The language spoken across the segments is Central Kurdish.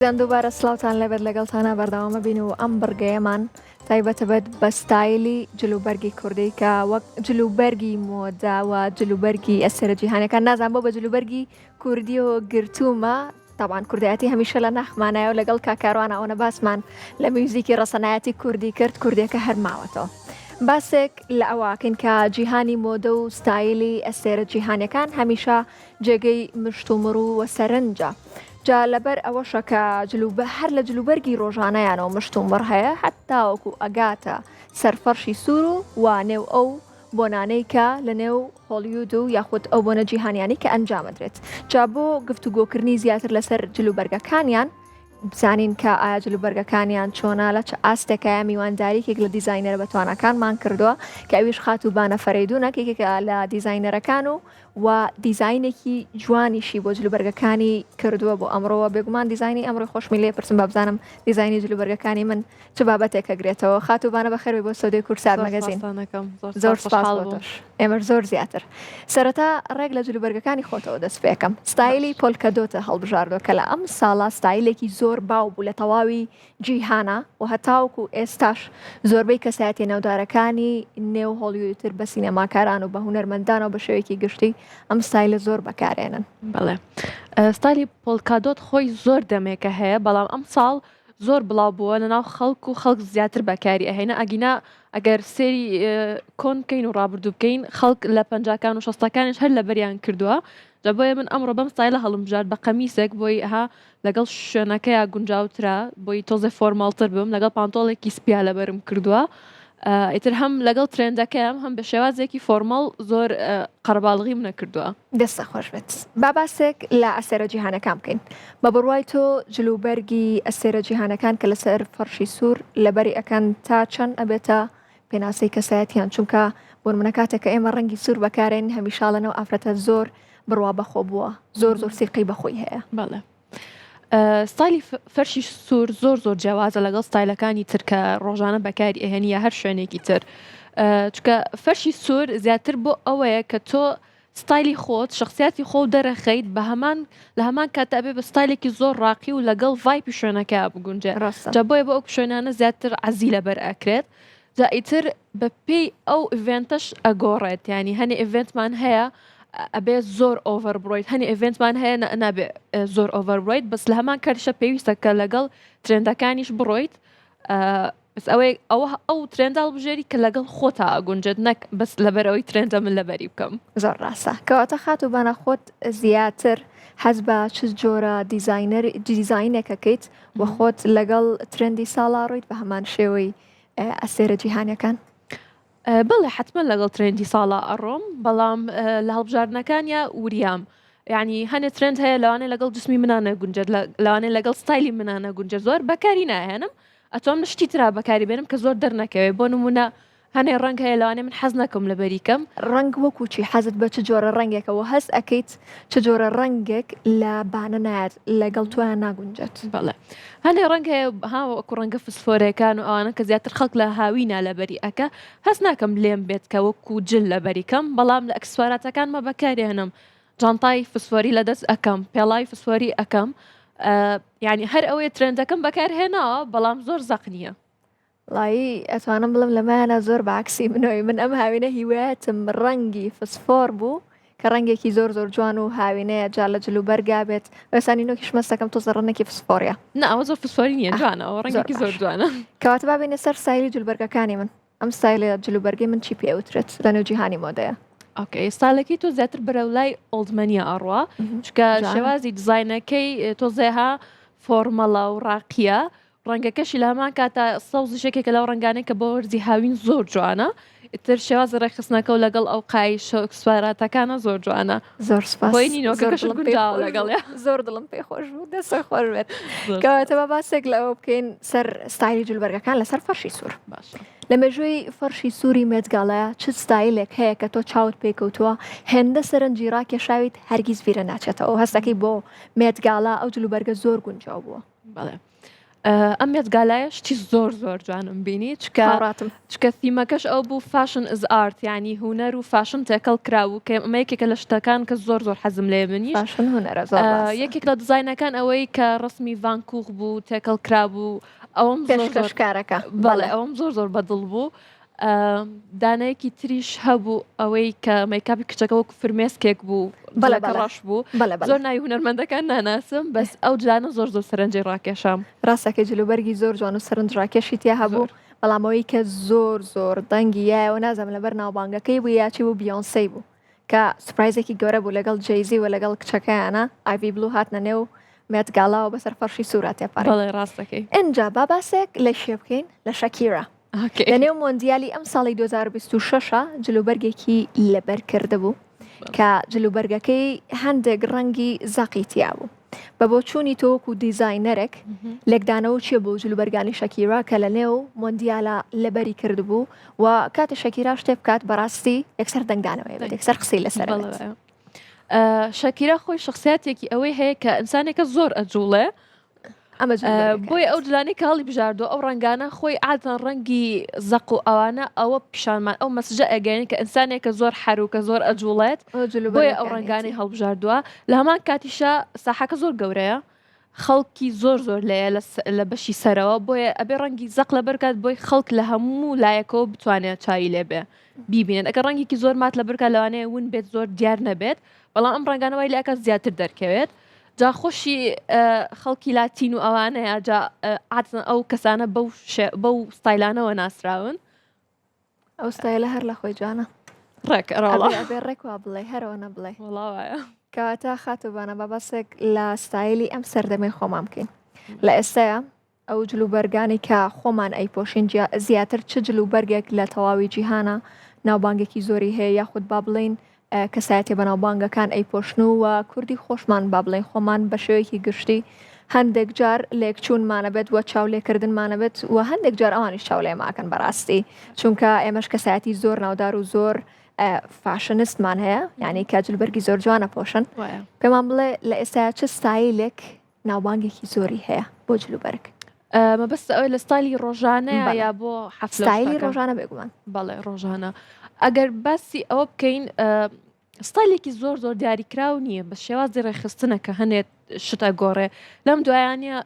ئازیزان دووبارە سڵاوتان لێبێت لەگەڵتانە بەردەوامە بین و ئەم بڕگەیەمان تایبەتە بێت بە ستایلی جلوبەرگی کوردی کە وەک جلوبەرگی مۆدە و جلوبەرگی ئەستێرە جیهانەکان نازان بۆ بە جلوبەرگی کوردیەوە گرتوومە تاوان کوردایەتی هەمیشە لە ناخمانایە و لەگەڵ کاکاروانە ئەوەنە باسمان لە میوزیکی ڕەسەنایەتی کوردی کرد کوردیەکە هەر ماوەتەوە باسێک لە ئەوەکەین کە جیهانی مۆدە و ستایلی ئەستێرە جیهانەکان هەمیشە جێگەی مشتومڕ و سەرنجە. جا لەبەر ئەوەشە کە جلوبە هەر لە جلوبەرگی ڕۆژانەیانەوە مشتومڕ هەیە هەتاوەکو ئەگاتە سەر فەرشی سوور و وا نێو ئەو بۆنانەی کە لە نێو هۆڵیود و یاخود ئەو بۆنە جیهانیانەی کە ئەنجامەدرێت. جا بۆ گفتوگۆکردنی زیاتر لەسەر جلوبەرگەکانیان بزانین کە ئایا جلوبەرگەکانیان چۆنە لە چ ئاستێکایە میوانداریکێک لە دیزاینەرە بەتواناکانمان کردووە کە ئەویش خاتوو بانە فەرەیدوونە کە یەکێکە لە دیزاینەرەکان و و دیزاینێکی جوانیشی بۆ جلوبەرگەکانی کردووە بۆ ئەمڕۆوە بێگومان دیزاینی ئەمڕۆی خۆشمی لێ پرسم با بزانم دیزاینی جلوبەرگەکانی من چ بابەتێک ئەگرێتەوە خاتوو بانە بەخێربێی بۆ ستۆدیۆی کوردسات مەگەزین زۆر سپاس بۆ تۆش ئێمەش زۆر زیاتر سەرەتا ڕێک لە جلوبەرگەکانی خۆتەوە دەست پێکەم ستایلی polka dot ە هەڵبژاردووە کە لە ئەم ساڵە ستایلێکی زۆر باو بوو لە تەواوی جیهانە و هەتاوەکو ئێستاش زۆربەی کەسایەتیە ناودارەکانی نێو هۆڵیودتر بە سینەماکاران و بە هونەرمەندانەوە بە شێوەیەکی گشتی ئەم ستایلە زۆر بەکارێنن. بەڵێ ستایلی polka dot خۆی زۆر دەمێکە هەیە بەڵام ئەم ساڵ زۆر بڵاو بووە لەناو خەڵک و خەڵک زیاتر بەکاری ئەهێنە ئەگینا ئەگەر سێری کۆن بکەین و ڕابردوو بکەین خەڵک لە پەنجاکان و شەستەکانیش هەر لەبەریان کردووە جا بۆیە من ئەمڕۆ بەم ستایلە هەڵمبژارد بە قەمیسێک بۆی ها لەگەڵ شوێنەکەیا گونجاوترە بۆی تۆزێ formal تر بم لەگەڵ پانتۆڵێکی سپیا لەبەرم کردووە ئیتر هەم لەگەڵ trend ەکەم هەم بە شێوازێکی formal زۆر قەرەباڵغیم نەکردووە. دەستت خۆش بێت. با باسێک لە ئەستێرە جیهانەکان بکەین. بە بڕوای تۆ جلوبەرگی ئەستێرە جیهانەکان کە لەسەر فەڕشی سوور لەبەری ئەکەن تا چەند ئەبێتە پێناسەی کەسایەتیان چونکە بۆ نمونە کاتێک کە ئێمە ڕەنگی سوور بەکارێن هەمیشە ئەڵێن ئەو ئافرەتە زۆر بڕوا بەخۆ بووە زۆر زۆر سیقەی بەخۆی هەیە. بەڵێ ستایلی فەرشی سوور زۆر زۆر جیاوازە لەگەڵ ستایلەکانی تر کە ڕۆژانە بەکاری ئەهێنی یا هەر شوێنێکی تر چونکە فەرشی سوور زیاتر بۆ ئەوەیە کە تۆ ستایلی خۆت شخصیاتی خۆ دەرەخەیت بە هەمان لە هەمان کاتە ئەبێ بە ستایلێکی زۆر ڕاقی و لەگەڵ vibe ی شوێنەکە بگونجێ ڕاستە جا بۆیە بۆ ئەو شوێنانە زیاتر عەزی لەبەر ئەکرێت جا ئیتر بە پێی ئەو event ەش ئەگۆڕێت یانی هەنێ event مان هەیە ئەبێ زۆر over بڕۆیت هەنێ event مان هەیە نابێ زۆر over بڕۆیت بەس لە هەمان کاتیشە پێویستە کە لەگەڵ trend ەکانیش بڕۆیت بەس ئەوەی ئەوە ئەو trend ە هەڵبژێری کە لەگەڵ خۆتا ئەگونجێت نەک بەس لەبەر ئەوەی trend ە من لەبەری بکەم. زۆر ڕاستە کەواتە خاتوو بانە خۆت زیاتر حەز بە چ جۆرە دیزاینەر دیزاینێک ئەکەیت و خۆت لەگەڵ trend ی ساڵا ڕۆیت بە هەمان شێوەی ئەستێرە جیهانیەکان؟ بەڵێ حەتمەن لەگەڵ trend ی ساڵا ئەڕۆم بەڵام لە هەڵبژاردنەکانیا وریام یعنی هەنێ trend هەیە لەوانەیە لەگەڵ جسمی منا نەگونجێت لەوانەیە لەگەڵ ستایلی منا نەگونجێت زۆر بەکاری ناهێنم ئەتوانم لە شتی ترا بەکاری بێنم کە زۆر دەرنەکەوێت بۆ نمونە هەنێ ڕەنگ هەیە لەوانەیە من حەز نەکەم لەبەری کەم. ڕەنگ وەکو چی؟ حەزت بە چ جۆرە ڕەنگێکە و هەست ئەکەیت چ جۆرە ڕەنگێک لە بانە نایەت لەگەڵ تۆیان ناگونجێت؟ بەڵێ هەنێ ڕەنگ هەیە ها وەکو ڕەنگە فسفۆرێکان و ئەوانە کە زیاتر خەڵک لە هاوینا لەبەری ئەکا هەست ناکەم لێم بێت کە وەکو جل لەبەری کەم بەڵام لە ئەکسسواراتەکانمە بەکارێنم جانتای فسفۆری لە دەست ئەکەم پێڵاوی فسفۆری ئەکەم یعنی هەر ئەوەیە trend ەکەم بەکار هێناوە بەڵام زۆر زەق نییە. وەڵایی ئەتوانم بڵێم لەمایانە زۆر بە عەکسی منەوەی من ئەم هاوینە هیوایەتم ڕەنگی فسفۆر بوو کە ڕەنگێکی زۆر زۆر جوان و هاوینەیە جا لە جل و بەرگا بێت ئێستا نینۆکیش مەستەکەم تۆزە ڕەنگێکی فسفۆریە. نا ئەوە زۆر فسفۆری نییە جوانە ئەوە ڕەنگێکی زۆر جوانە. کەواتە با بێینە سەر ستایلی جلوبەرگەکانی من ئەم ستایلە جلوبەرگەی من چی پێ ئەوترێت لەنێو جیهانی مۆدەیە؟ okay ستایلەکەی تۆ زیاتر بەرەو لای old money ە ئەڕوا چونکە شێوازی دیزاینەکەی تۆزێ ها formal ە و ڕاقیە ڕەنگەکەشی لە هەمان کاتا سەوزیش یەکێکە لەو ڕەنگانەی کە بۆ وەرزی هاوین زۆر جوانە ئیتر شێوازی ڕێکخستنەکە و لەگەڵ ئەو قایشە و ئیکسسواراتەکانە زۆر جوانە زۆر سپاس بۆی نینۆکەکەشت زۆر دڵم پێی گونجاوە خۆش لەگەڵیا بوو. زۆر دڵم پێ خۆش بوو دەستت خۆش بێت زۆر کەواتە سپاس. با باسێک لەوە بکەین سەر ستایلی جلوبەرگەکان لەسەر فەرشی سوور باشە لە مێژووی فەرشی سووری Met Gala یا چ ستایلێک هەیە کە تۆ چاوت پێی کەوتووە هێندە سەرنجی ڕاکێشاویت هەرگیز بیرە ناچێتەوە هەستەکەی بۆ Met Gala ئەو جلوبەرگە زۆر گونجاو بووە بەڵێ. ئەم Met Gala یە شتی زۆر زۆر جوانم بینی چکە هاوڕاتم. چکە ثیمەکەش ئەو بوو fashion is art یانی هونەر و فاشن تێکەڵ کراوو کە ئەمە یەکێکە لە شتەکان کە زۆر زۆر حەزم لێیە منیش فاشن هونەرە زۆر ڕاستە. یەکێک لە دیزاینەکان ئەوەی کە ڕەسمی ڤان کوخ بوو تێکەڵ کرابوو ئەوەم زۆر زۆر پێشکەشکارەکە بەڵێ بەڵێ. ئەوەم زۆر زۆر بەدڵ بوو دانەیەکی تریش هەبوو ئەوەی کە مەیکاپی کچەکە وەکو فرمێسکێک بوو بەڵێ جلەکە بەڵێ ڕەش بوو بەڵێ بەڵێ. زۆر ناوی هونەرمەندەکان ناناسم بەس ئەو جلانە زۆر زۆر سەرنجی ڕاکێشام. ڕاستەکەی جلوبەرگی زۆر جوان و سەرنج ڕاکێشی تیا هەبوو زۆر. بەڵام ئەوەی کە زۆر زۆر دەنگی یایەوە نازانم لەبەر ناوبانگەکەی بوو یا چی بوو بیۆنسەی بوو کە surprise ێکی گەورە بوو لەگەڵ جەیزی و لەگەڵ کچەکەیانە ئایڤی بلو هاتنە نێو Met Gala وە بەسەر فەرشی سوورا تێپەڕین. بەڵێ ڕاست دەکەی. ئینجا با باسێک لە کێ بکەین لە شەکیرا. okay. لە نێو مۆندیالی ئەم ساڵی 2026 جلوبەرگێکی لەبەر کردبوو کە جلوبەرگەکەی هەندێک ڕەنگی زەقی تیا بوو. بە بۆچوونی تۆ وەکو دیزاینەرێک لێکدانەوە چییە بۆ جلوبەرگانی شەکیرا کە لە نێو مۆندیالا لەبەری کردبوو و کاتێ شەکیرا شتێ بکات بەڕاستی یەکسەر دەنگدانەوەی بێت یەکسەر قسەی لەسەر بێت. شەکیرا خۆی شخصیاتێکی ئەوەی هەیە کە ئینسانێکە زۆر ئەجوڵێ ئەمە جلوبەرگەکە. بۆیە ئەو جلانەی کە هەڵی بژاردووە ئەو ڕەنگانە خۆی عادەتەن ڕەنگی زەق و ئەوانە ئەوە پیشانمان ئەو message ە ئەگەیەنێت کە ئینسانێکە زۆر حەروکە زۆر ئەجوڵێت ئەو بۆیە ئەو جلوبەرگەکانیەتی. ڕەنگانەی هەڵبژاردووە لە هەمان کاتیشا ساحەکە زۆر گەورەیە خەڵکی زۆر زۆر لێیە لە بەشی سەرەوە بۆیە ئەبێ ڕەنگی زەق لەبەر کات بۆی خەڵک لە هەموو لایەکەوە بتوانێت چاوی لێبێ بیبینێت ئەگەر ڕەنگێکی زۆر مات لەبەر کات لەوانەیە ون بێت زۆر دیار نەبێت بەڵام ئەم ڕەنگانە وای لەکات زیاتر دەرکەوێت جا خۆشی خەڵکی لاتین و ئەوانەیە جا عادەتەن ئەو کەسانە بەو بەو ستایلانەوە ناسراون ئەو ستایلە هەر لە خۆی جوانە ڕێک ڕاڵا ئەبێ ڕێک وا بڵێ هەرەوە نەبڵێ وەڵا وایە کەواتە خاتوبانە بە باسێک لە ستایلی ئەم سەردەمەی خۆمان بکەین لە ئێستایا ئەو جلوبەرگانەی کە خۆمان ئەیپۆشین زیاتر چ جلوبەرگێک لە تەواوی جیهانا ناوبانگێکی زۆری هەیە یاخود با بڵێین کەسایەتیە بەناوبانگەکان ئەیپۆشن و و کوردی خۆشمان با بڵێین خۆمان بە شێوەیەکی گشتی هەندێک جار لێکچوونمانە بێت و چاو لێکردنمانە بێت و هەندێک جار ئەوانیش چاو لێماکەن بەڕاستی چونکە ئێمەش کەسایەتی زۆر ناودار و زۆر fashionist مان هەیە یعنی کە جلوبەرگی زۆر جوانە پۆشن پێمان بڵێ لە ئێستا چ ستایلێک ناوبانگێکی زۆری هەیە بۆ جلوبەرگ. مەبەست ئەوەی لە ستایلی ڕۆژانەیە یا بۆ حەفلە و ستایلی شتەکان؟ ڕۆژانە بێگومان. بەڵێ ڕۆژانە ئەگەر باسی ئەوە بکەین ستایلێکی زۆر زۆر دیاریکراو نییە بە شێوازی ڕێکخستنە کە هەنێت شت ئەگۆڕێ لەم دوایانە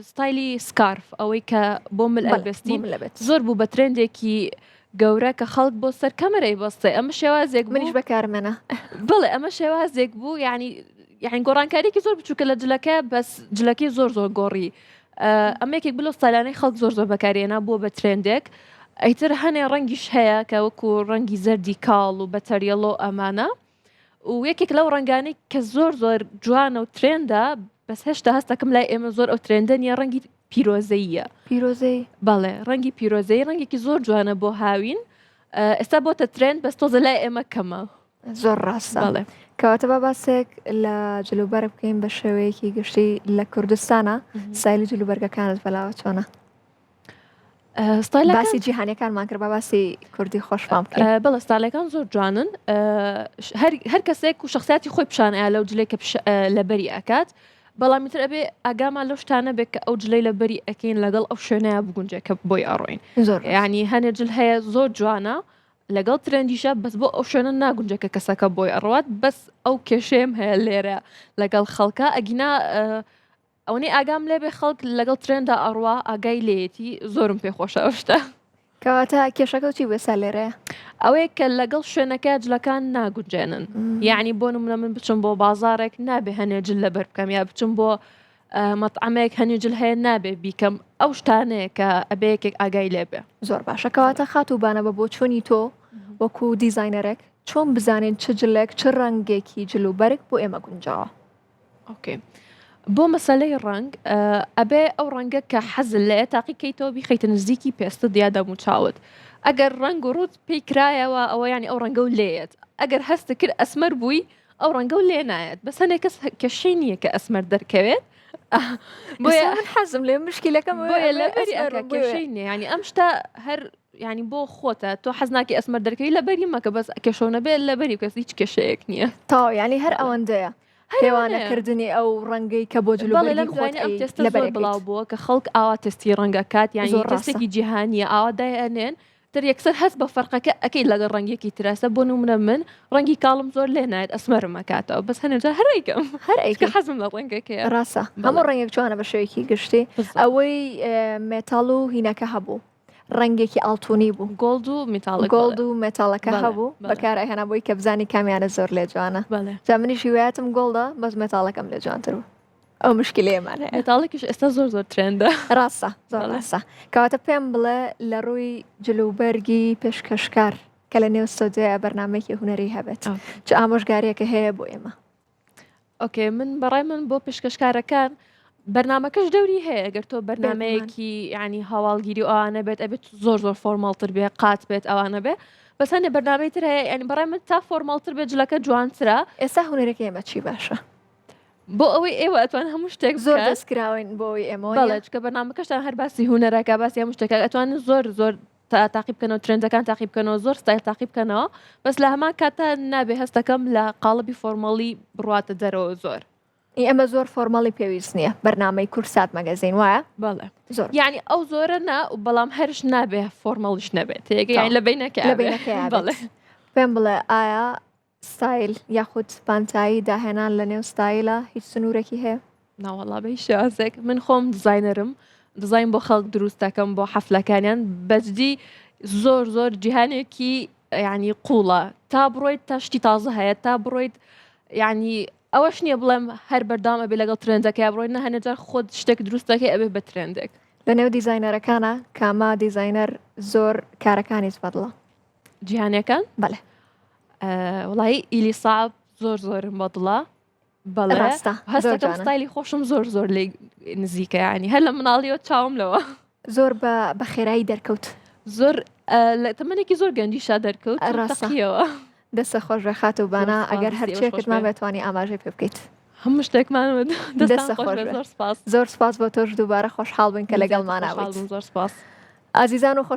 ستایلی scarf ئەوەی کە بۆ مل بەڵێ، بۆ ئەبەستین مل ئەبێت. زۆر بوو بە trend ێکی گەورە کە خەڵک بۆ سەر کەمەرەی بەستێ ئەمە شێوازێک منیش بوو بەکارمێنە. بەڵێ ئەمە شێوازێک بوو یعنی یعنی گۆڕانکاریێکی زۆر بچووکە لە جلەکە بەس جلەکەی زۆر زۆر گۆڕی ئەمە یەکێک بلۆ ستایلانەی خەڵک زۆر زۆر بەکارێنا بووە بە trend ێک ئیتر هەنێ ڕەنگیش هەیە کە وەکو ڕەنگی زەردی کاڵ و butter yellow ئەمانە و یەکێک لەو ڕەنگانەی کە زۆر زۆر جوانە و trend ە بەس هێشتا هەستەکەم لای ئێمە زۆر ئەو trend ە نییە ڕەنگی پیرۆزەییە. پیرۆزەیی؟ بەڵێ ڕەنگی پیرۆزەیی ڕەنگێکی زۆر جوانە بۆ هاوین ئێستا بۆتە trend بەس تۆزە لای ئێمە کەمە. زۆر ڕاستە. بەڵێ. کەواتە با باسێک لە جلوبەرگ بکەین بە شێوەیەکی گشتی لە کوردستانە ستایلی جلوبەرگەکانت بەلاوە چۆنە؟ ستایلەکان باسی جیهانیەکانمان کرد با باسی کوردی خۆشمان بکەین. بەڵێ ستایلەکان زۆر جوانن هەر هەر کەسێک و شخصیاتی خۆی پیشان ئەیا لەو جلێک کە لەبەری ئەکات بەڵام ئیتر ئەبێ ئاگامان لەو شتانە بێت کە ئەو جلەی لەبەری ئەکەین لەگەڵ ئەو شوێنەیە بگونجێ کە بۆی ئەڕۆین زۆر ڕاست. یعنی هەنێ جل هەیە زۆر جوانە لەگەڵ trend یشە بەس بۆ ئەو شوێنە ناگونجێ کە کەسەکە بۆی ئەڕوات بەس ئەو کێشەیەم هەیە لێرە لەگەڵ خەڵکە ئەگینا ئەوەنەی ئاگام لێبێ خەڵک لەگەڵ trend ا ئەڕوا ئاگای لێیەتی زۆرم پێ خۆشە ئەو شتە. کەواتە کێشەکە چی بوو ئێستا لێرەیە؟ ئەوەیە کە لەگەڵ شوێنەکە جلەکان ناگونجێنن یعنی بۆ نمونە من بچم بۆ بازارێک نابێ هەنێ جل لەبەر بکەم یا بچم بۆ مەتعەمێک هەنێ جل هەیە نابێ بیکەم ئەو شتانەیە کە ئەبێ یەکێک ئاگای لێبێ. زۆر باشە کەواتە خاتوو بانە بە بۆچوونی تۆ وەکو دیزاینەرێک چۆن بزانین چ جلێک چ ڕەنگێکی جل و بەرگ بۆ ئێمە گونجاوە؟ okay بۆ مەسەلەی ڕەنگ ئەبێ ئەو ڕەنگە کە حەزت لێیە تاقی کەیتەوە بیخەیتە نزیکی پێستت یا دەموچاوت ئەگەر ڕەنگ و ڕووت پێی کرایەوە ئەوە یانی ئەو ڕەنگە و لێیەت ئەگەر هەستت کرد ئەسمەر بووی ئەو ڕەنگە و لێ نایەت بەس هەنێک کەس کێشەی نییە کە ئەسمەر دەرکەوێت بۆیە من حەزم لێ مشکلەکەم بۆیە لەبەری ئەکە کێشەی نییە یانی ئەم شتە هەر یانی بۆ خۆتە تۆ حەز ناکەی ئەسمەر دەرکەوی لەبەری مەکە بەس کێشەو نەبێت لەبەری بکە هیچ کێشەیەک نییە تەواو یانی هەر ئەوەندەیە. پێوانەکردنی ئەو ڕەنگەی کە بۆ جلوبەرگی لەم خۆت ئەم تێستە زۆر بڵاو بووە کە خەڵک ئاوا تێستی ڕەنگ ئەکات یانی تێستێکی جیهانییە ئاوا دایئەنێن تر یەکسەر هەست بە فەرقەکە ئەکەی لەگەڵ ڕەنگێکی تراسە بۆ نمونە من ڕەنگی کاڵم زۆر لێ نایەت ئەسمەرم ئەکاتەوە بەس هەنێ جار هەر ئەیکەم هەر ئەیکەی چونکە حەزم لە ڕەنگەکەیە ڕاستە هەموو ڕەنگێک جوانە بە شێوەیەکی گشتی ئەوەی metal و هینەکە هەبوو ڕەنگێکی ئاڵتونی بوو gold و metallic gold و metal ەکە هەبوو بەکارئەهێنا بۆی کە بزانی کامیانە زۆر لێ جوانە جا منیش هیوایەتم gold ە بەس metal ەکەم لێ جوانتر بوو ئەو مشکلەیەمان هەیە metallic یش ئێستا زۆر زۆر trend ە ڕاستە زۆر ڕاستە کەواتە پێم بڵێ لە ڕووی جلوبەرگی پێشکەشکار کە لە نێو ستۆدیۆیە بەرنمەیەکی هونەری هەبێت چ ئامۆژگاریەکە هەیە بۆ ئێمە؟ okay من بەڕای من بۆ پێشکەشکارەکان بەرنمەکەش دەوری هەیە گەر تۆ بەرنمەیەکی ینی هەواڵگیری و ئەوانە بێت ئەبێت زۆر زۆر formal تر بێ قات بێت ئەوانە بێ بەس هەندێ بەرنمەی تر هەیە ینی بەڕای من تا formal تر بێت جلەکە جوانترە. ئێستا هونەرەکەی ئێمە چی باشە؟ بۆ ئەوەی ئێوە ئەتوان هەموو شتێک زۆر دەستکراوین بۆ ئەوەی ئێمە بەڵێ چونکە بەرنمەکەشتان هەر باسی هونەرەکە باسی هەموو شتێکە ئەتوانن زۆر زۆر تاقی بکەنەوە trend ەکان تاقی بکەنەوە زۆر ستایل تاقی بکەنەوە بەس لە هەمان کاتا نابێ هەستەکەم لە قاڵبی formal ی بڕواتە دەرەوە زۆر. ئی ئەمە زۆر formal ی پێویست نییە بەرنامەی کوردسات مەگەزین وایە؟ بەڵێ زۆر یعنی ئەو زۆرە نا بەڵام هەرش نابێ formal یش نەبێت تێگە یانی لە بەینەکە لە بەینەکەیا بێت. پێم بڵێ ئایا ستایل یاخود پانتایی داهێنان لە نێو ستایلە هیچ سنوورێکی هەیە؟ ناوەڵا بە هیچ شێوازێک من خۆم designer م دیزاین بۆ خەڵک دروست دەکەم بۆ حەفلەکانیان بەجدی زۆر زۆر جیهانێکی ینی قوڵە تا بڕۆیت تا شتی تازە هەیە تا بڕۆیت ینی ئەوەش نییە بڵێم هەر بەردەوام ئەبێ لەگەڵ trend ەکەی بڕۆیت نە هەنێجار خۆت شتێک دروست دەکەی ئەبێ بە trend ێک. لە نێو designer ەکانا کامە designer زۆر کارەکانیت بەدڵە؟ جیهانیەکان؟ بەڵێ. وڵی ئیلی ساب زۆر زۆرم بەدڵە بەڵێ ڕاستە هەستەکەم ستایلی خۆشم زۆر زۆر لێ نزیکە ینی هەر لە مناڵیەوە چاوم لەوە زۆر بە بە خێرایی دەرکەوت زۆر لە تەمەنێکی زۆر گەنجیشا دەرکەوت ڕاستەقیەوە دەستە خۆش بێ خاتوو بانا ئەگەر هەرچێکت ما بێتوانی ئاماژەی پێ بکەیت هەموو شتێکمان دەستە خۆش زۆر سپاس زۆر سپاس بۆ تۆش دووبارە خۆشحاڵ بن کە لەگەڵمانە زۆر سپاس ئازیزان و خۆش.